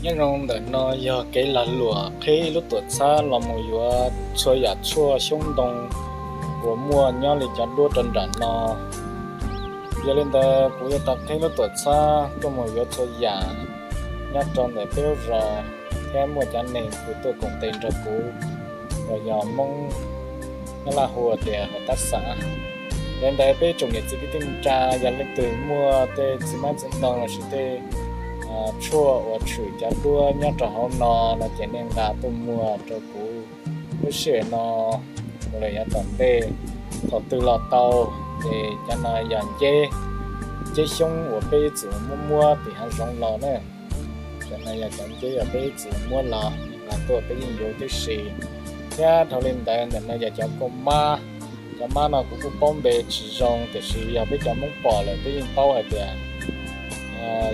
Nyob zoo, ntawm no yog kev lag luam qhib lub tuam txhab los mus yuav txhua yam tshuaj xyoob ntoo uas muaj nyob li cov duab rau nram no. Yog li ntawd kuv yuav tau qhib lub tuam txhab tuaj mus yuav txhua yam nyob rau ntawm peb lub zos, thiab muaj cov neeg kws tuaj koom tes nrog kuv uas yog Hmoob, nyob Laj hu tias hauv tab xav. Yog li ntawd peb tsoom niam txiv kwv tij neej tsa, yog leej twg muaj tej txiv hmab txiv ntoo lossis tej tshuaj uas tshwm cov duab nyob rau hauv no no ces nej nqa tuaj muag rau kuv lub sij hawm no los yog tom ntej, thaum twg los tau. Ces cov no yog nceb, nceb xyoob uas peb ib txwm muab muab tim hav zoov los na. Cov no yog cov nceb uas peb ib txwm muab los, los tuaj peb yeej yuav tib si. Thiab dhau li ntawd, ntawm no yog cov kauj mab. Cov mab no kuv kuj paub npe tsis zoo, tiam sis yog peb cov Hmoob pom lawm peb yeej paub hais tias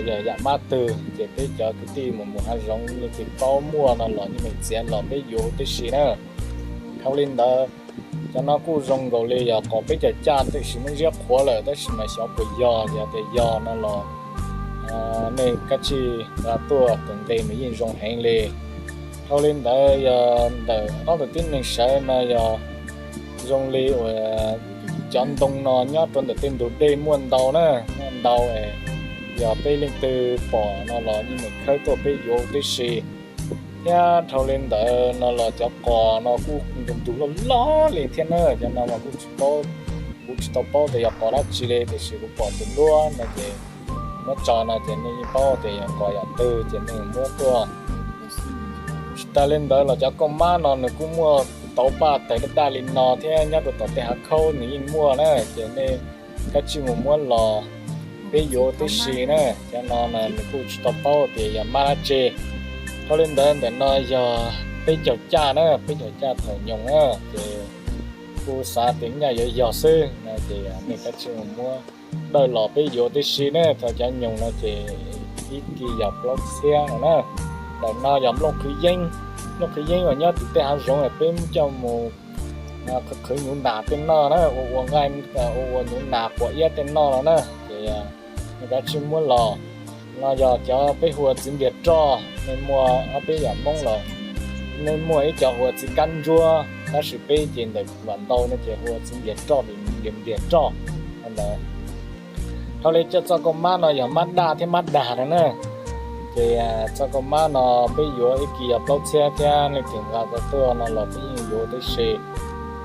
yog yam mab twg, ces peb cov kwv tij mus mus hav zoov leej twg paub muaj no los yeej meem txiav los peb yuav tib si na. Dhau li ntawd, cov no kuj zoo nkaus li yog qos peb caug caj, tiam sis muab ziab qhuav lawm, tab sis mas xyov puas yog, yog tias yog no los nej kav tsij nqa tuaj, tus nqe nws yeej zoo heev li. Dhau li ntawd yog ntawm ob tug tib neeg sawv no yog zoo li uas cov ntoo no nyob rau ntawm tej ntug dej muaj ntau na, muaj ntau. Yog peb leej twg pom no los yeej meem khawb tuaj peb yuav tib si. Thiab dhau li ntawd no los cov qos no kuj ntug ntug loj loj li thiab na. Cov no mas kuj tsis paub, kuv tsis tau paub tias yog qos dab tsi li, tiam sis kuv pom tus duab no ces muab tso no ces nej yeej paub tias yog qos yam twg ces nej muab tuaj. Tsis tas li ntawd los cov kauj mab no nws kuj muaj tauv paj tawg daj daj li no thiab, nyob rau tom tej hav khaub nws yeej muaj na, ces nej kav tsij mus muab los peb yuav tib si na. Cov no nws kuj tsis tau paub tias yog mab dab tsi. Dhau li ntawd ntawm no yog peb caug caj na, peb caug caj thaum nyoos na, ces kuj xav tias nyaj yuav yog xwb no ces nej kav tsij mus muab dawj los peb yuav tib si ne. Thaum cov nyoos no ces ib kis yog plaub txhiab no na. Ntawm no yog nplooj qhwv yeeb, nplooj qhwv yeeb uas nyob tim tej hav zoov peb muab coj mus qhwv nyuv nas tej noj na, ua ua nqaij, ua ua nyuv nas quav iab tej noj no na. Ces nej kav tsij muab los. No yog cov peb hu ua txiv npliag roj, nej muaj ob peb yam Hmoob los, nej muaj ib co hu ua txiv kab ntsuab, tab sis peb ces ntawm vam ntau no ces hu ua txiv npliag roj, npliag roj ntawd. Dhau li cov txoj kauj mab no yog mab daj thiab mab dag no na. Ces txoj kauj mab no peb yuav ib kis yog plaub txhiab thiab, leej twg nqa tau tuaj no los peb yeej yuav tib si.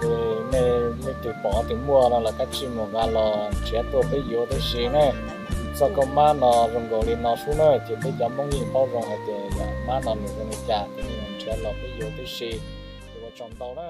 Ces nej leej twg pom tias muaj no los kav tsij mus nqa los nrhiav tuaj peb yuav tib si na. Txoj kauj mab no zoo nkaus li no xwb na, ces peb cov Hmoob yeej paub zoo hais tias yog mab no nws zoo li cas, ces nej nrhiav los peb yuav tib si. Ces ua tsaug ntau na.